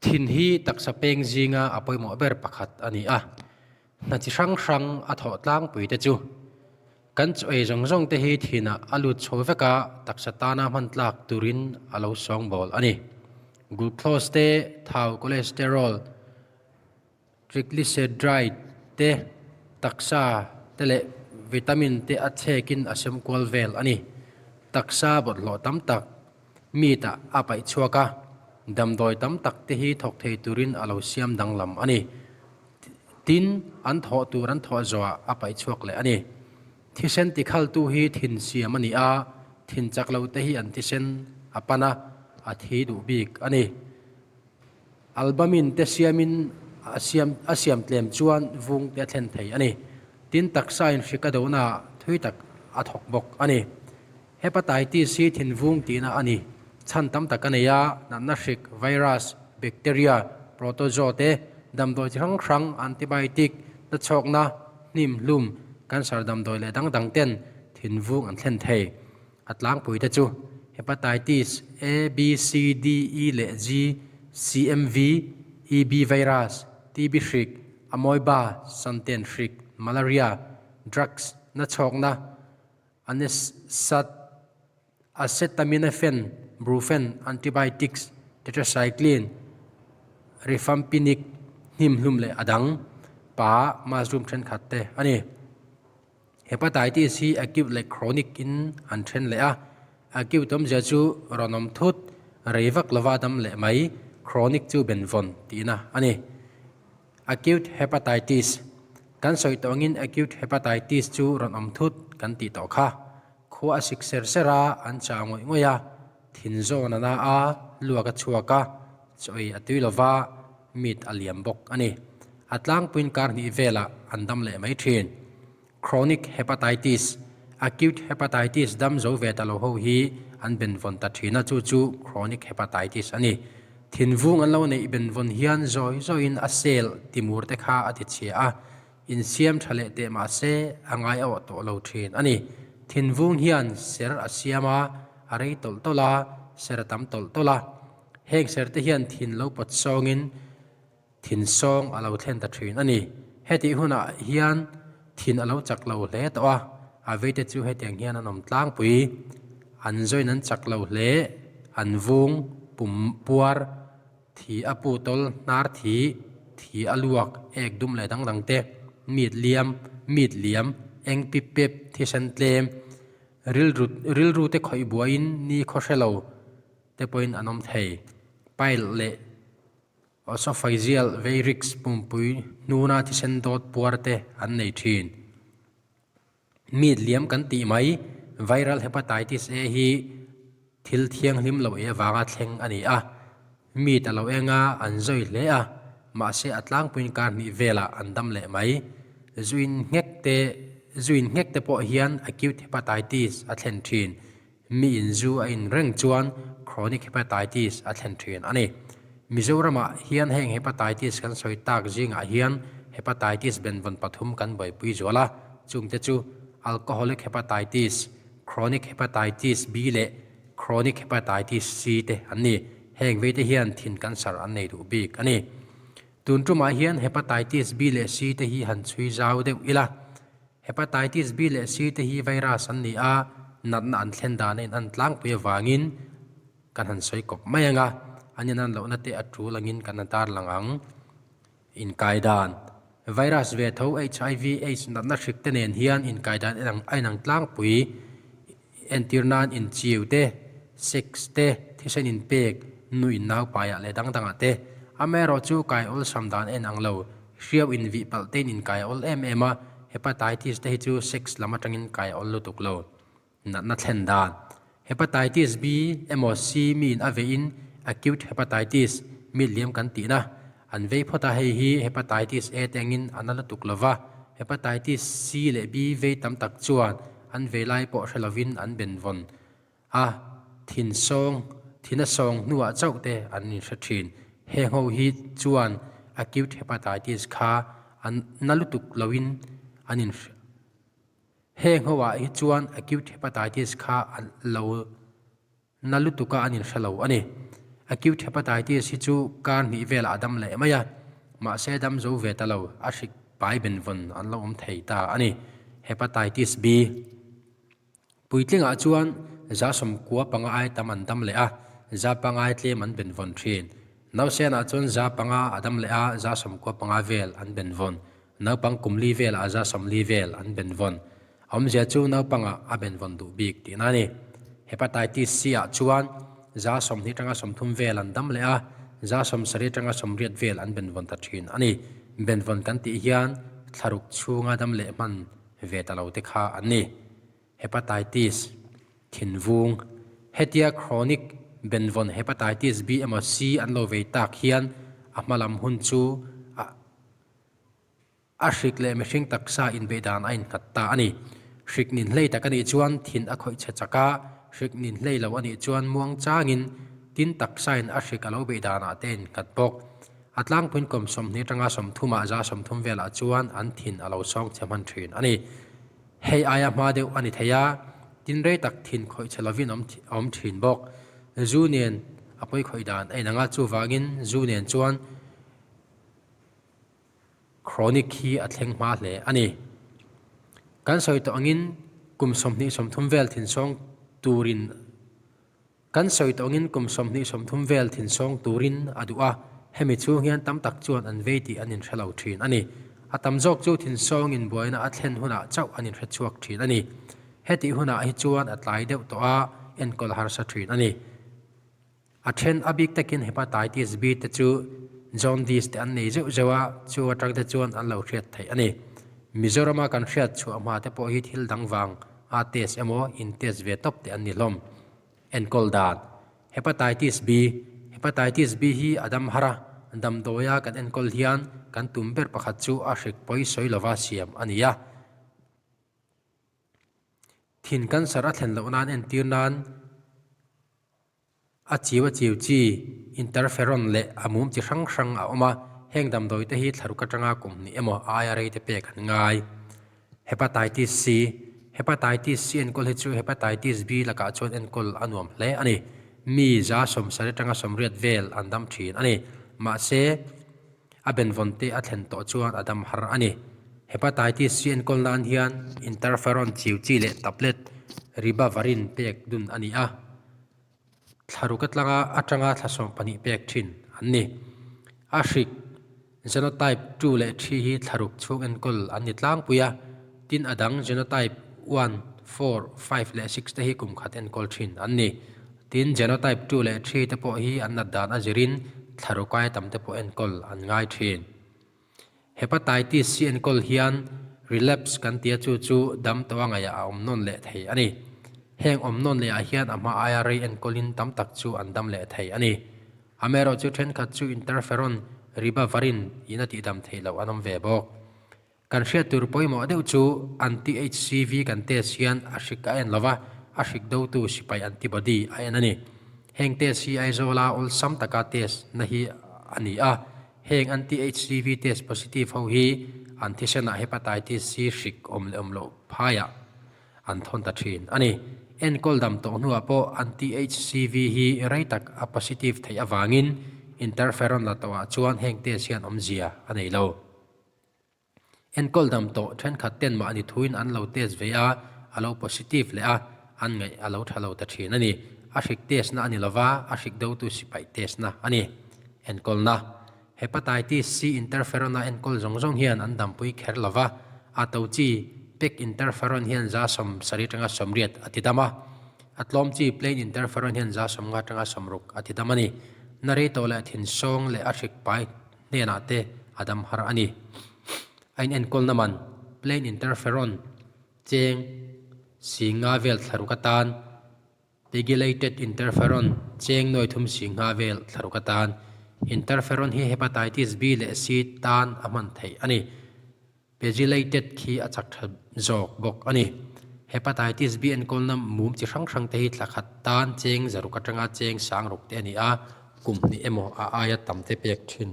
Thin hi taksa peng zinga a pawimawh ber pakhat a ni a, hna chi hrang hrang a thawh tlangpui te chu kan chaw ei zawng zawng te hi thinah a lut chho vek a, taksa tana hman tlak turin a lo sawngbawl a ni. Glucose te, thau cholesterol, Triglyceride te, taksa te leh vitamin te a chhekin a sem kual vel a ni. Taksa bawlhhlawh tam tak meat ah a paih chhuak a, damdawi tam tak te hi thawk thei turin a lo siam danglam a ni. Tin, an thawh tur an thawh zawhah a paih chhuak leh a ni. Thisen tikhaltu hi thin siam a ni a, thin chak lo te hi an thisen a pan a, a thi duh bik a ni. Albumin te siamin a siam a siam tlem chuan vung te a thlen thei a ni. Tin, taksa in hrik a dohna ah thui tak a thawk bawk a ni. Hepatitis hi thinvung tihna a ni. Chhan tam tak a nei a, natna hrik, virus, bacteria, protozoa te, damdawi chi hrang hrang, antibiotic, nachhawkna, hnim, hlum, cancer damdawi leh dang dang ten thinvung an thlen thei. A tlangpui te chu Hepatitis A, B, C, D, E leh G, CMV, EB virus, TB hrik, amoeba, santen hrik, malaria, drugs, nachhawkna, anesat, acetaminophen, brufen, antibiotics, tetracycline, rifampinic, hnimhlum leh a dang, pa, mushroom thenkhat te a ni. Hepatitis hi acute leh chronic in an then leh a, acute awmzia chu rawn awm thut, rei vak lova dam leh mai, chronic chu benvawn tihna a ni. Acute hepatitis, Kan sawi tawh angin acute hepatitis chu rawn awm thut kan tih tawh kha. Khua a sik ser ser a, an chah ngawih ngawih a, thin zawn a na a, luak a chhuak a, chaw ei a tui lova, meat a liam bawk a ni. A tlangpuiin kar hnih velah an dam leh mai thin. Chronic hepatitis, Acute hepatitis dam zo ve ta lo ho hi an benvawn ta thin a, chu chu chronic hepatitis a ni. Thinvung an lo neih benvawn hian zawi zawiin a cell timur te kha a tichhia a, insiam tha leh teh mah se a ngai a awh tawh lo thin a ni. Thinvung hian ser a siam a, a rei tawlh tawlh a, ser a tam tawlh tawlh a. Heng serte hian thin lo pawt sawngin thin sawng a lo thlen ta thin a ni. Hetih hunah hian thin a lo chak lo hle tawh a, a veite chu hetiang hian an awm tlangpui. An zawin an chak lo hle, an vung, pum puar, thi a pu tawl, hnar thi, thi a luak, ek dum leh dang dang te, meat liam, meat liam, eng pip pep, thisen tlem, rilru rilru te khawih buaiin ni khaw hre lo. Te pawhin an awm thei. Pile leh Oesophageal varix pumpui hnuna thisen dawt puar te an nei thin. Meat liam kan tih mai, viral hepatitis A hi thil thianghlim lo ei avanga thleng a ni a. Meat a lo eng a, an zawi hle a, mahse a tlangpuiin kar hnih velah an dam leh mai. Zuin nghek te zuin nghek te pawh hian acute hepatitis a thlen thin. Mi in zu a in reng chuan chronic hepatitis a thlen thin a ni. Mizoramah hian heng hepatitis kan sawi tak zingah hian hepatitis benvawn pathum kan buaipui zual a, chungte chu alcoholic hepatitis, chronic hepatitis B leh chronic hepatitis C te an ni. Heng veite hian thin cancer an nei duh bik a ni. Tun tumah hian hepatitis B leh C te hi han chhui zau deuh ila. Hepatitis B leh C te hi virus an ni a, natna an thlen dan a in an tlangpui avangin kan han sawi kawp mai ang a, an in an lohna te a tul angin kan han tarlang ang. Inkai dan, Virus ve tho HIV, aids natna hrik te nen hian inkai dan a inang tlangpui, entir nan inchiu te, sex te, thisen inpek, nu in naupaiah leh dang dangah te. Amaherawhchu kai awlsam dan a inang lo. Hriau invih palh tein inkai a awl em em a, hepatitis te hi chu sex lam atangin kai a awl lutuk lo. Natna thlen dan. Hepatitis B emaw C miin a veihin acute hepatitis, mi liam kan tihna, an vei phawt a, hei hi hepatitis A te angin a na lutuk lo va, hepatitis C leh B vei tam tak chuan an vei lai pawh hre lovin an benvawn A thin sawng, thin a sawng hnuah chauh te an inhre thin. Heng ho hi chuan acute hepatitis kha an na lutuk loin an in Heng ho ah hi chuan acute hepatitis kha an lo na lutuka an inhre lo a ni. Acute hepatitis hi chu kar hnih velah a dam leh mai a, mahse dam zo ve ta lo, a hrik pai benvawn an lo awm thei ta a ni. Hepatitis B. Puitlingah chuan 95 ai tam an dam leh a, 5% tlem an benvawn thin. Nausenah chuan 5% a dam leh a, 95% vel an benvawn. Naupang kum li velah 40% vel an benvawn. A awmzia chu naupangah a benvawn duh bik tihna a ni. Hepatitis C-ah chuan 20 atanga 30 vel an dam leh a, 70% atanga 80 vel an benvawn ta thin a ni. Benvawn kan tih hian thlaruk chhunga dam leh hman ve ta lo te kha an ni. Hepatitis, thinvung, Hetia chronic benvawn hepatitis B emaw C an lo vei tak hian a hmalam hun chu a A hrik leh mihring taksa inbeih dan a innghat ta a ni. Hrik nin hlei tak a nih chuan thin a khawih chhe chak a, hrik nin hlei lo a nih chuan muang changin tin taksain a hrik a lo beih danah te a innghat bawk. A tlangpuiin kum 20 atanga 30 ah 30 velah chuan an thin a lo sawng chhe hman thin a ni. Hei aia hma deuh a ni thei a, tin rei tak thin khawih chhe lovin a awm thin bawk. Zu nen a pawi khawih dan a inang a, chuvangin zu nen chuan Chronic hi a thleng hma hle a ni. Kan sawi tawh angin kum 20 30 vel thinsawng turin Kan sawi tawh angin kum 20 30 vel thinsawng turin a duh a, hemi chhung hian tam tak chuan an vei tih an inhre lo thin a ni. A tam zawk chu thinsawngin buaina a thlen hunah chauh an inhre chhuak thin a ni. Hetih hunah hi chuan a tlai deuh tawh a, enkawl harsa thin a ni. A then a bik takin hepatitis B te chu jaundice te an nei zeuh zeuh a, chu atang te chuan an lo hriat theih a ni. Mizorama kan hriat chhuah hma te pawh hi thil dang vang a test emaw in test ve tawp te an ni hlawm. Enkawl dan, Hepatitis B, Hepatitis B hi a dam har a, damdawia kan enkawl hian kan tum ber pakhat chu a hrik pawi sawi lova siam a ni a. Thin cancer a thlen loh nan entir nan a chiu a chiu chi interferon leh a mum chi hrang hrang a awm a, heng damdawi te hi thlaruk atanga kum hnih emaw a aia rei te pek an ngai. Hepatitis C, Hepatitis C enkawl hi chu Hepatitis B lakah chuan enkawl a nuam hle a ni. Mi 70% atanga 80 vel an dam thin a ni. Mahse, A benvawn te a thlen tawh chuan a dam har a ni. Hepatitis C enkawl nan hian interferon chiu chi leh tablet ribavirin pek dun a ni a, thlaruk atlanga atanga thla 12 pek thin an ni. A hrik genotype 2 leh 3 hi thlaruk chhung enkawl an ni tlangpui a, tin a dang genotype 1, 4, 5 leh 6 te hi kum khat enkawl thin an ni. Tin, genotype 2 leh 3 te pawh hi an nat dan a zirin thlarukai tam te pawh enkawl an ngai thin. Hepatitis hi enkawl hian relapse kan tia chu chu dam tawh a ngaihah a awm nawn leh thei a ni. Heng awm nawn leh ah hian a hma aia rei enkawlin tam tak chu an dam leh thei a ni. Amaherawhchu thenkhat chu interferon ribavirin in a tihdam theih loh an awm ve bawk. Kan hriat tur pawimawh deuh chu anti-HCV kan test hian a hrik a en lova, a hrik dotu sipai antibody a en a ni. Heng test hi Aizawla awlsam taka test na hi a ni a, heng anti-HCV test positive ho hi an thisenah hepatitis C hrik awm leh awm loh phaiah an thawn ta thin a ni. Enkawl dam tawh hnuah pawh anti-HCV hi rei tak a positive theih avangin interferon la tawhah chuan heng test hian awmzia a nei lo. Enkawl dam tawh thenkhat ten mahni thuin an lo test ve a, a lo positive leh a, an ngaih a lo tha lo ta thin a ni. A hrik test na a ni lova, a hrik dotu sipai test na a ni. Enkawlna, Hepatitis C interferon a enkawl zawng zawng hian an dampui kher lova, a to chi pek interferon hian 70% atanga 80 a ti dam a, a tlawm chi plain interferon hian 50% atanga 60 a ti dam a ni. Na rei tawh leh thinsawng leh a hrik pai hnenah te a dam har a ni. A inenkawlna man, plain interferon, cheng 50 vel thlaruk atan, pegylated interferon, cheng 350 vel thlaruk atan, interferon hi hepatitis B leh C tan a hman theih a ni. Pegylated khi a chak tha zawk bawk a ni. Hepatitis B enkawlna mum chi hrang hrang te hi thla khat tan cheng 600 atanga cheng 6000 te a ni a, kum hnih emaw a aia tam te pek thin.